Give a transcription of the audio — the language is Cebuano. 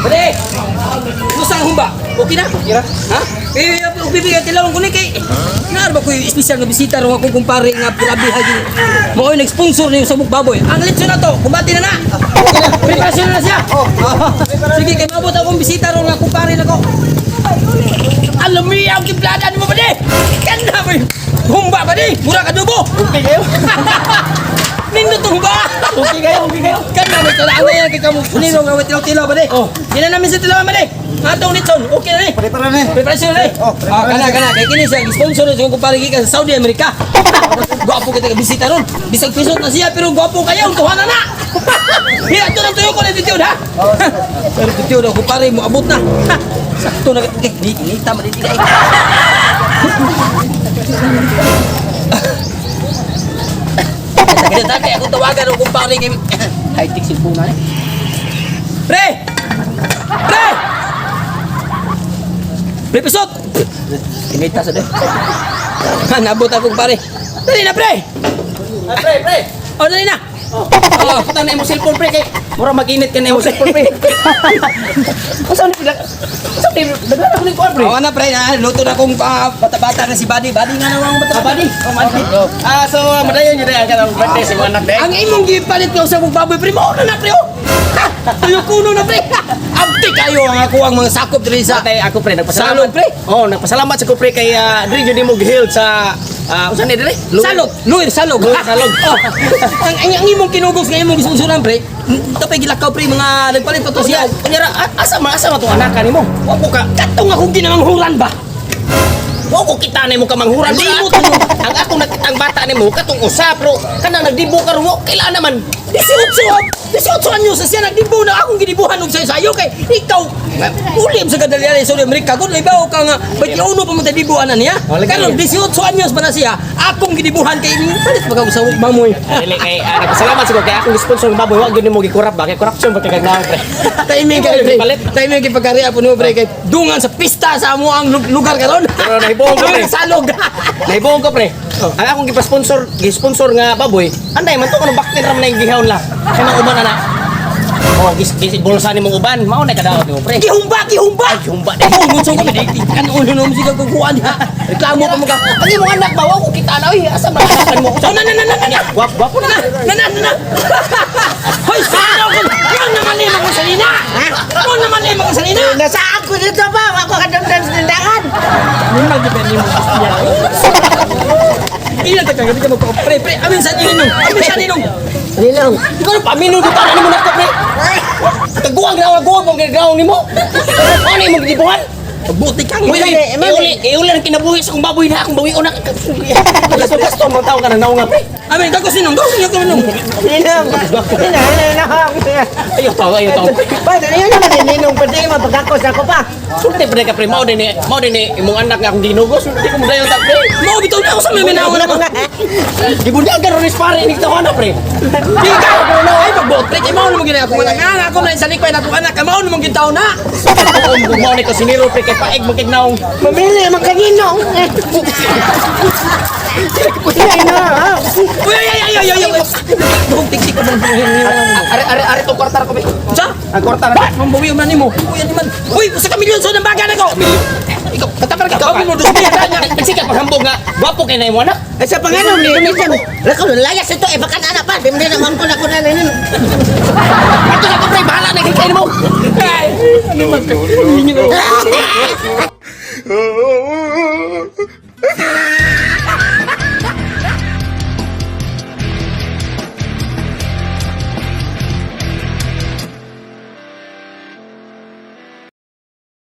Pare! Kumusta ang humba? Okay na? Okay na? Ha? Eh, bibigyan tilawan ko ni kay. Naar ba ko yung espesyal nga bisita ro akong kumpare nga grabe hagi. Mao yung nag-sponsor niyo sa baboy. Ang lechon na to, kumbati na na. Preparasyon na na siya. Oh. Sige, kay maabot akong bisita ro nga kumpare nako. Alam mo ang timplada nimo ba di? Ganda ba? Humba ba di? Mura ka dubo. Okay kayo? Nindot tong humba. Okay kayo, okay kayo. Kana may tala na yan kay kamo sunilo nga may tilaw-tilaw ba di? Oh. Di na namin sa tilaw ba di? Atong litson, okay na ni. Prepara na eh. Preparasyon na ni. Oh, Ah, kana kana kay kini siya sponsor sa kong kumpare gikan sa Saudi America. Gwapo kita ka bisita ron. Bisag pisot na siya pero gwapo kayo, tuha na na. Hira to nang tuyo ko na titiod ha. Pero titiod ako kumpare mo abot na. Ha, sakto na kay ni inita man dili ay. Kita kay ako tawagan og kumpare kay high-tech cellphone na ni. Pre! Pre! Pre, pisot! Kinita sa doon. Nabot akong pare. Dali na, pre! Ah, pre, pre. O, dali na! Oh, oh, putang na imong cellphone, pre, kay mura mag-init ka na imong cellphone, pre. Unsa ni pila? Unsa ni daghan ako ni kuan, pre? O, na, pre. Na, luto na kong bata-bata na si Buddy. Buddy nga naman ang bata. Buddy. Oh, buddy. Ah, so madayon yun ang kanang birthday sa imong anak day. Ang imong gipalit ko sa mong baboy, pre. Mao na na, pre, oh! Ha! Tuyo kuno na, pre! Abti kayo ang ako ang mga sakop diri sa Atay ako, pre, nagpasalamat. Salog, pre. Oh, nagpasalamat sa ko, pre, kay diri jud nimo giheld sa unsa ni diri? Salog, luir salog. Luir salog. Oh. Ang imong kinugos nga imong gisponsoran, pre. Tapay gilakaw, pre, mga nagpalit pa to siya. Unya ra asa man tong anak nimo? Wa ko ka Katong akong ginamanghuran ba? Wa ko kita nimo kamanghuran. Limot Ang Ang akong nakitang bata nimo katong usa pero kanang nagdibo karon wa kaila naman. 18 18 anyos na siya nagdibo na akong ginibuhan og sayo kay ikaw ulim sa kadalian sa Amerika kun ibaw ka nga 21 pa man dibuhan na niya. Oh, lagi. Karon 18 anyos pa na siya akong ginibuhan kay palit pa ka sa mamoy. Dili kay nagpasalamat siguro kay akong sponsor ng baboy wa gyud nimo gikurap ba kay corruption ba kay kagnaon, pre. Timing kay pre. Palit. Timing kay pagkariya po nimo, pre, kay dungan sa pista sa amo ang lugar karon. Pero nahibuong ko, pre. Lugar salog. Nahibuong ko, pre. Ang akong gipa-sponsor, gi-sponsor nga baboy, anday man to kanang baktin ram na yung gihawon la. Kay nang uban ana. Oh, gis, gis bulsa nimong uban, mao na kadaot nimo, pre. Gihumba, gihumba. Ay, gihumba din. Oh, gusto ko kan ulo no musiga kukuan ha. Reklamo pa mo ka. Ang imong anak ba wa ko kita na oy, asa man anakan mo? Oh, na na na na na. Gwap, gwapo na. Na na na na. Hoy, sana ko. Yan naman lima ko sa nina. Mo naman lima ko sa nina. Nasa ako dito ba? Ako kadamdam sa tindahan. Nung di ba nimo Ilan ta kagabi ka magpa pre pre amin sa ninong. Amin sa ninong. Ninong. Ikaw na paminong ko tanan nimo nako, pre. Kaguang na guwang mong ginaw nimo. Ano imong gibuhan? Buti kang Uy, uy, iuli, iuli ang kinabuhi sa kong baboy na akong bawi una. Gasto gasto mo tao ka nang naunga, pre. Amin ka ko sinong. Go sinong ninong. Ninong. Ninong. Ninong. Ayo tao, ayo tao. Pa, yun naman ni Ninong. Pwede mapagkakos ako pa. Sulti pre ka pre, mao din ni imong anak nga akong ginugos, sulti ko mo dayon ta, pre. Mo bitaw na ako sa may minaw na ko. Gibundagan ron pare ni tawo na, pre. Di ka no ay pagbuot pre kay mao namo ginay ako anak. Nga ako na sa likay na akong anak. Mao namo gitaw na. Oo, mao ni ko siniro, pre, kay paeg mo kay naong. Mamili man ka Ninong. Ninong. Uy ay ay ay ay ay. Duhog tik-tik ko bang Are are are tong kwarta ko, pre. Sa? Ang kwarta na. Mambawi man nimo. Uy ani man. Uy, usa ka milyon sa nang baga nako. Ikaw, katapan ka. Bawi mo dos mil. Nagsikat paghambog nga gwapo kay na imong anak. Ay, sa panganon ni Ninong. Lako, layas ito. Eh, baka na anak pa. Bimli na mampo na ko na Ninong. Ato na ko, pre, bahala na kay nimo. Ay, ano man ka?